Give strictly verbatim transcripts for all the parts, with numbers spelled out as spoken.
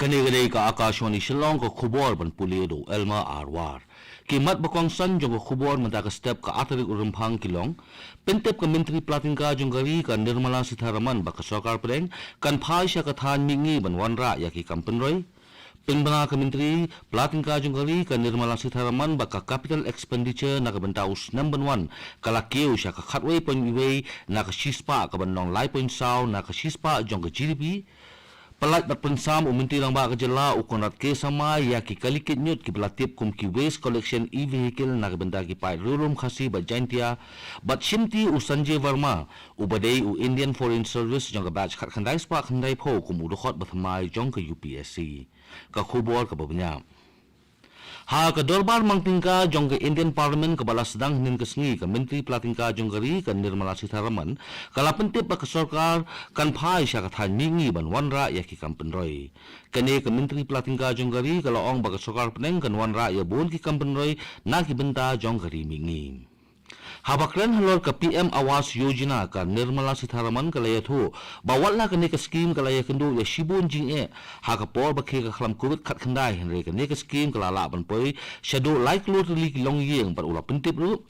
Kane ka dei ka Akashvani Shillong, ka khubor ban pule da u Elma Arwar. Ki mat ba kongsan jong ka khubor mynta ka step ka ar tarik u Rymphang ki long: Pyntip ka Myntri Pla Tyngka jong ka ri ka Nirmala Sitharaman ba ka sorkar pdeng kan phai sha ka thaiñ mihngi ban wanrah ïa ki kam pynroi. Pynbna ka Myntri Pla Tyngka jong ka ri ka Nirmala Sitharaman ba ka capital expenditure na ka bynta u snem ban wan ka la kiew sha ka khatwei point wei na ka shispah, ka ban long lai point saw na ka shispah jong ka G D P. Pyllait bad pynsam u Myntri Rangbah ka jylla u Conrad K Sangma ïa ki kali kit ñiut kiba la tip kum ki waste collection e-vehicle na ka bynta ki paid Riewlum Khasi bad Jaintia, bad shimti u Sanjay Verma uba dei u Indian Foreign Service jong ka batch khatkhyndai spah khyndaiphew kum u dkhot ba thymmai jong ka U P S C. Ka khubor kaba bniah. Ha ka dorbar mang tyngka jong ka Indian Parliament kaba la sdang hynnin ka sngi, ka Myntri Pla Tyngka jong ka ri ka Nirmala Sitharaman ka la pyntip ba ka sorkar kan phai sha ka thaiñ mihngi ban wanrah ïa ki kam pynroi. Kane ka Myntri Pla Tyngka jong ka ri ka la ong ba ka sorkar pdeng kan wanrah ïa bun ki kam pynroi na ki bynta jong ka ri mihngi. Haba kren halor ka P M Awas Yojana, ka Nirmala Sitharaman ka la ïathuh ba wat la kane ka skim ka la ïakynduh ïa shibun jingeh ha ka por ba khie ka khlam Covid khatkhyndai, hynrei kane ka skim ka la lah ban poi shaduh lai klur tylli ki longïing, bad u la pyntip ruh,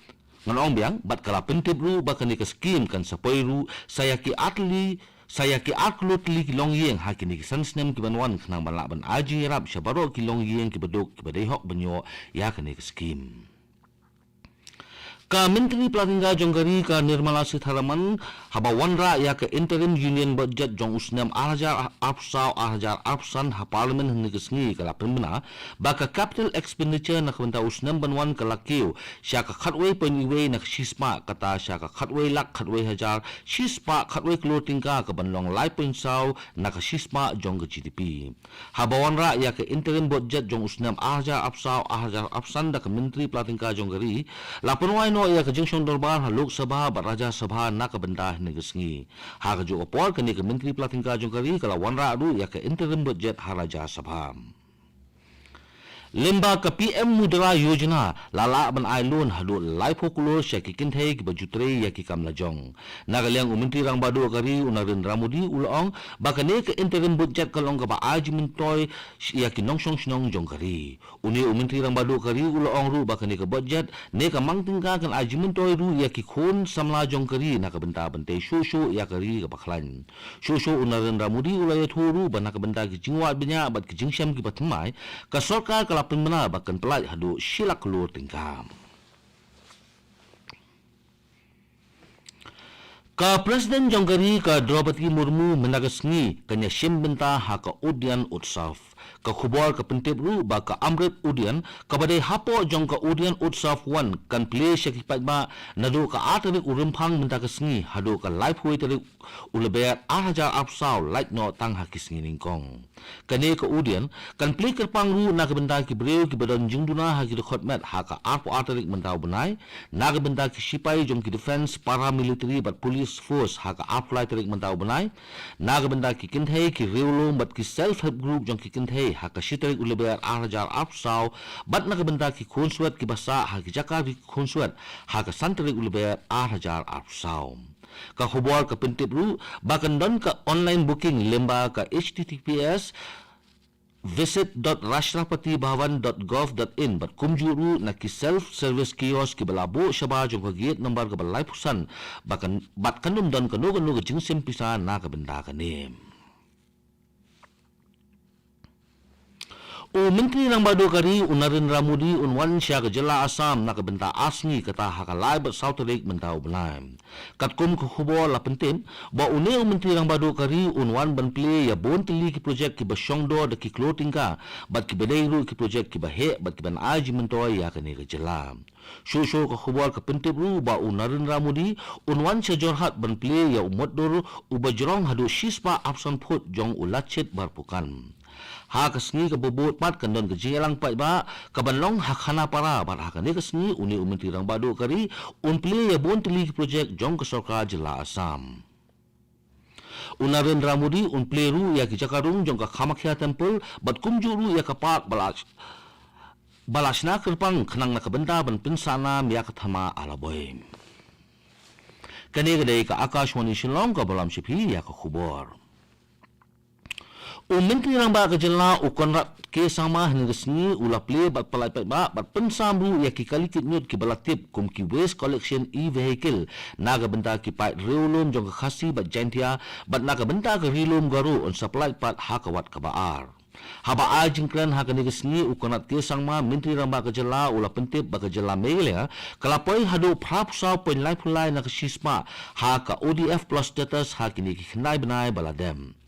ngan ong biang, bad ka la pyntip ruh ba kane ka skim kan sa poi ruh sa ïa ki ar tylli, sa ïa ki ar klur tylli ki longïing ha kine ki san snem ki ban wan, khnang ban lah ban ai jingïarap sha baroh ki longïing kiba duk kiba dei hok ban ïoh ïa kane ka skim. Ka Myntri Pla Tyngka jong ka ri ka Nirmala Sitharaman haba wanrah ïa ka Interim Union Budget jong u snem ar hajar arphew saw ar hajar arphew san ha Parliament hynne ka sngi ka la pynbna ba ka capital expenditure na ka bynta u snem ban wan ka la kiew sha ka khatwei point wei na ka shispah, kata sha ka khatwei lak khatwei hajar shispah khatwei klur tyngka, ka ban long lai point saw na ka shispah jong ka G D P. Haba wanrah ïa ka Interim Budget jong u snem ar hajar arphew saw ar hajar arphew san da ka Myntri Pla Tyngka jong ka ri, la pynwai noh ïa ka jingshong dorbar ha Lok Sabha bad Rajya Sabha na ka bynta hynne ka sngi. Ha kajuh ka por, kane ka Myntri Pla Tyngka jong ka ri ka la wanrah ruh ïa ka Interim Budget ha Rajya Sabha. Lyngba ka P M Mudra Yojana la lah ban ai loan haduh laiphew klur sha ki kynthei kiba ju trei ïa ki kam lajong. Na ka liang u Myntri Rangbah Duh ka ri u Narendra Modi u la ong ba kane ka Interim Budget ka long kaba ai jingmyntoi ïa ki nongshong shnong jong ka ri. Une u Myntri Rangbah Duh ka ri u la ong ruh ba kane ka budget ne ka mang tyngka kan ai jingmyntoi ruh ïa ki khun samla jong ka ri na ka bynta ban tei shuh shuh ïa ka ri kaba khlaiñ. Shuh shuh u Narendra Modi u la ïathuh ruh ba na ka bynta ki jingwad bniah bad ki jingshem kiba thymmai, ka sorkar ka la pynbna ba kan pyllait haduh shi lak klur tyngka. Ka President jong ka ri ka Droupadi Murmu mynta ka sngi kan ïashim bynta ha ka Udayan Utsav. Ka khubor ka pyntip ruh ba ka Amrit Udayan kaba dei hapoh jong ka Udayan Utsav one kan plie sha ki paidbah naduh ka ar tarik u Rymphang mynta ka sngi haduh ka laiphew wei tarik u Lber ar hajar arphew saw, lait noh tang ha ki sngi nyngkong. Kane ka Udayan kan plie kyrpang ruh na ka bynta ki briew kiba don jingduna ha ki dkhot met ha ka arphew ar tarik mynta u bnai, na ka bynta ki shipai jong ki Defence, Paramilitary bad Police Force ha ka arphew lai tarik mynta u bnai, na ka bynta ki kynthei, ki riewlum bad ki Self Help Group jong ki kynthei ha ka shi tarik u Lber ar hajar arphew saw, bad na ka bynta ki khunswet kiba sah ha ki jaka ri khunswet ha ka san tarik u Lber ar hajar arphew saw. Ka khubor ka pyntip ruh ba kan don ka online booking lyngba ka H T T P S visit dot rashtrapati bhavan dot gov dot in bad kumjuh ruh na ki self service kiosk kiba la buh shabar jong ka gate number kaba laiphew san, ba kan, bad kan ym don kano kano ka jingshim pisa na ka bynta kane. U Myntri Rangbah Duh ka ri u Narendra Modi un wan sha ka jylla Assam na ka bynta ar sngi, kata ha ka lai bad saw tarik mynta u bnai. Katkum ka khubor la pyntip ba une u Myntri Rangbah Duh ka ri un wan ban plie ïa bun tylli ki projek kiba shongdor da ki klur tyngka bad kiba dei ruh ki projek kiba heh bad kiban ai jingmyntoi ïa kane ka jylla. Shuh shuh ka khubor ka pyntip ruh ba u Narendra Modi un wan sha Jorhat ban plie ïa u motdur uba jrong haduh shispah arphew san phut jong u Lachit Borphukan. Ha ka sngi kaba bud pat kan don ka jingïalang paidbah kaban long ha Khanapara, bad ha kane ka sngi une u Myntri Rangbah Duh ka ri un plie ïa bun tylli ki projek jong ka sorkar jylla Assam. U Narendra Modi un plie ruh ïa ki jaka rung jong ka Kamakhya Temple bad kumjuh ruh ïa ka park ba la, ba la shna kyrpang khnang na ka bynta ban pynsah nam ïa ka thma Alaboi. Kane ka dei ka Akashvani Shillong kaba lam sha phi ïa ka khubor. U Myntri Rangbah ka jylla u Conrad K Sangma hynne ka sngi u la plie bad pyllait paidbah bad pynsam ruh ïa ki kali kit ñiut kiba la tip kum ki waste collection e-vehicle na ka bynta ki paid riewlum jong ka Khasi bad Jaintia bad na ka bynta ka Ri Lum Garo yn sa pyllait pat ha ka wat kaba ar. Haba ai jingkren ha kane ka sngi u Conrad K Sangma, Myntri Rangbah ka jylla, u la pyntip ba ka jylla Meghalaya ka la poi haduh phra phew saw point lai phew lai na ka shispah ha ka O D F plus status ha kine ki khyndai bnai ba la dep.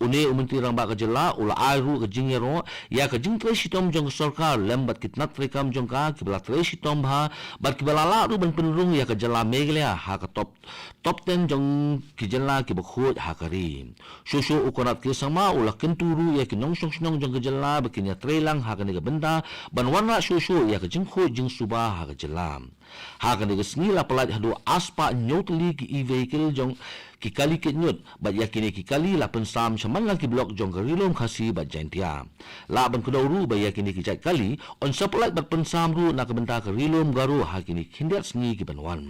Une u Myntri Rangbah ka jylla u la ai ruh ka jingïaroh ïa ka jingtrei shitom jong ka sorkar lem bad ki tnat treikam jong ka kiba la trei shitom bha bad kiba la lah ruh ban pynrung ïa ka jylla Meghalaya ha ka top top ten jong ki jylla kiba khuid ha ka ri. Shuh shuh u Conrad K Sangma u la kyntu ruh ïa ki nongshong shnong jong ka jylla ba kin ïatrei lang ha kane ka bynta ban wanrah shuh shuh ïa ka jingkhuid jingsuba ha ka jylla. Ha kane ka sngi la pyllait haduh arspah hynñiew tylli ki e-vehicle jong ki kali kit ñiut bad ïa kine ki kali la pynsam sha man la ki block jong ka Ri Lum Khasi bad Jaintia. Lah ban kdew ruh ba ïa kine ki jait kali yn sa pyllait bad pynsam ruh na ka bynta ka Ri Lum Garo ha kine ki khyndiat sngi kiban wan.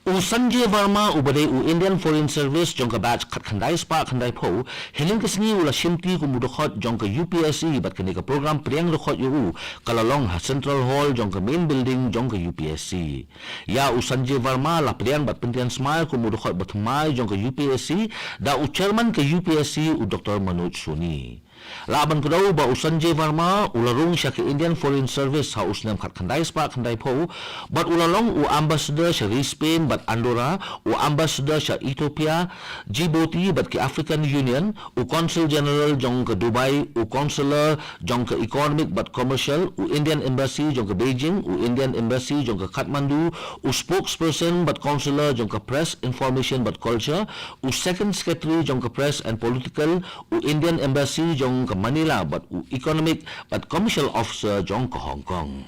U Sanjay Verma uba dei u Indian Foreign Service jong ka batch khatkhyndai spah khyndai phew, hynne ka sngi u la shimti kum u dkhot jong ka U P S C bad kane ka program pdiang dkhot ïa u ka la long ha Central Hall jong ka main building jong ka U P S C. Ïa u Sanjay Verma la pdiang bad pyntian smai kum u dkhot ba thymmai jong ka U P S C da u chairman ka U P S C u Doctor Manoj Soni. Lah ban kdew ba u Sanjay Verma u la rung sha ka Indian Foreign Service ha u snem khatkhyndai spah khyndai phew bad u la long u ambassador sha ri Spain bad Andorra, u ambassador sha Ethiopia, Djibouti bad ki African Union, u Consul General jong ka Dubai, u Consular jong ka Economic bad Commercial, u Indian Embassy jong ka Beijing, u Indian Embassy jong ka Kathmandu, u Spokesperson bad Consular jong ka Press, Information bad Culture, u Second Secretary jong ka Press and Political, u Indian Embassy jong ka Manila bad u Economic bad Commercial Officer jong ka Hong Kong.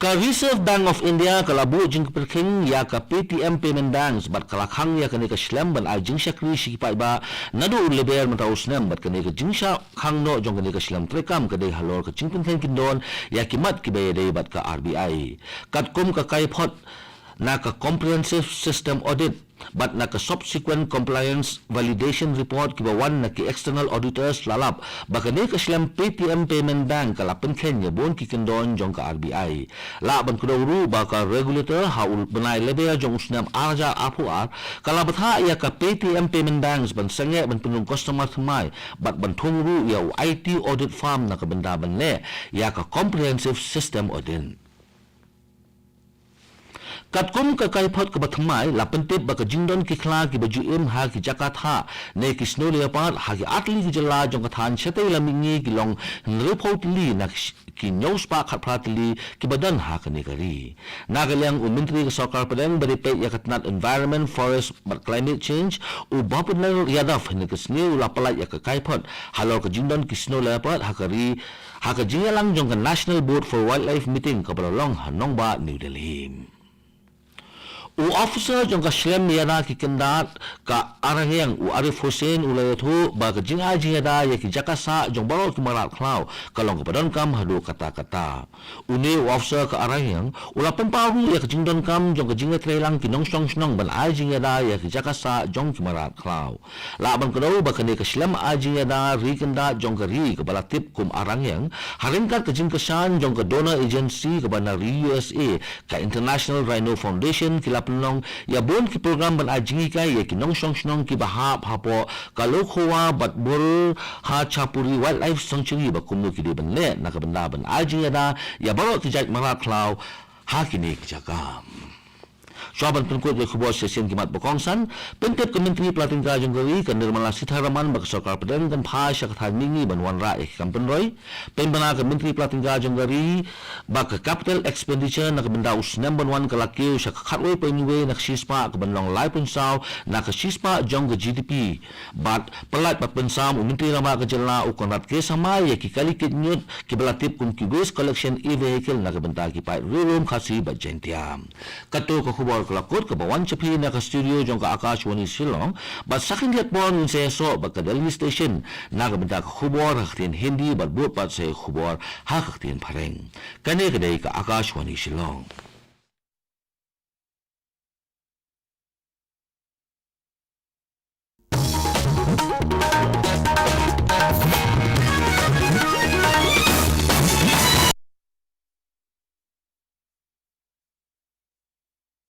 Ka Reserve Bank of India ka la buh jingpyrkhing ïa ka Paytm Payment Banks bad ka la khang ïa kane ka shlem ban ai jingshakri sha ki paidbah naduh u Lber mynta u snem bad kane ka jingshah khang noh jong kane ka shlem treikam ka dei halor ka jingpyntheng kyndon ïa ki mat kiba ïadei bad ka R B I. Katkum ka kaiphod na ka Comprehensive System Audit bad na ka Subsequent Compliance Validation Report kiba wan na ki external auditors la lap ba kane ka shlem Paytm Payment Bank ka la pynkheiñ ïa bun ki kyndon jong ka R B I. Lah ban kdew ruh ba ka regulator ha u bnai Lber jong u snem ar hajar arphew ar ka la bthah ïa ka Paytm Payment Banks ban sangeh ban pynrung customer thymmai bad ban thung ruh ïa u I T audit firm na ka bynta ban leh ïa ka Comprehensive System Audit. Katkum ka kaiphod kaba thymmai la pyntip ba ka jingdon ki khla kiba ju im ha ki jaka thah ne ki snow leopard ha ki artylli ki jylla jong ka thaiñ shatei lam mihngi ki long hynriewphew tylli na ki sh-, ki hynñiewspah khatphra tylli kiba don ha kane ka ri. Na ka liang u Myntri ka Sorkar Pdeng ba dei peit ïa ka tnat Environment, Forest bad Climate Change, u Bhupinder Yadav, hynne ka sngi u la pyllait ïa ka kaiphod halor ka jingdon ki snow leopard ha ka ri ha ka jingïalang jong ka National Board for Wildlife Meeting kaba la long ha nongbah New Delhi. U officer jong ka shlem ïada ki kyndat ka Arangiang, u Arif Hussain, u la ïathuh ba ka jingai jingïada ïa ki jaka sah jong baroh ki mrad khlaw ka long kaba donkam haduh katta katta. Une u officer ka Arangiang u la pynpaw ruh ïa ka jingdonkam jong ka jingïatreilang ki nongshong shnong ban ai jingïada ïa ki jaka sah jong ki mrad khlaw. Lah ban kdew ba kane ka shlem ai jingïada ri kyndat jong ka ri kaba la tip kum Arangiang, ha ryngkat ka jingkyrshan jong ka donor agency kaba na ri U S A, ka International Rhino Foundation, ki la pynlong ïa bun ki program ban ai jinghikai ïa ki nongshong shnong kiba hap hapoh ka Lokhowa bad Burhachapuri Wildlife Sanctuary ba kumno ki dei ban leh na ka bynta ban ai jingïada ïa baroh ki jait mrad khlaw ha kine ki jaka. Shuwa ban pynkut ïa ki khubor sha shisien ki mat ba kongsan, pyntip ka Myntri Pla Tyngka jong ka ri ka Nirmala Sitharaman ba ka Sorkar Pdeng kan phai sha ka thaiñ mihngi ban wanrah ïa ki kam pynroi. Pynbna ka Myntri Pla Tyngka jong ka ri ba ka capital expenditure na ka bynta u snem ban wan ka la kiew sha ka khatwei point wei na ka shispah kaban long lai point saw na ka shispah jong ka G D P. Bad pyllait bad pynsam u Myntri Rangbah ka jylla u Conrad K Sangma ïa ki kali kit ñiut kiba la tip kum ki waste collection e-vehicle na ka bynta ki paid riewlum Khasi bad Jaintia. Kato ka khubor ka la kut kaba wan sha phi na ka studio jong ka Akashvani Shillong, bad sa khyndiat por ngin sa ïasoh bad ka Delhi Station na ka bynta ka khubor ha ka ktien Hindi bad bud pat sa ïa ka khubor ha ka ktien Phareng. Kane ka dei ka Akashvani Shillong.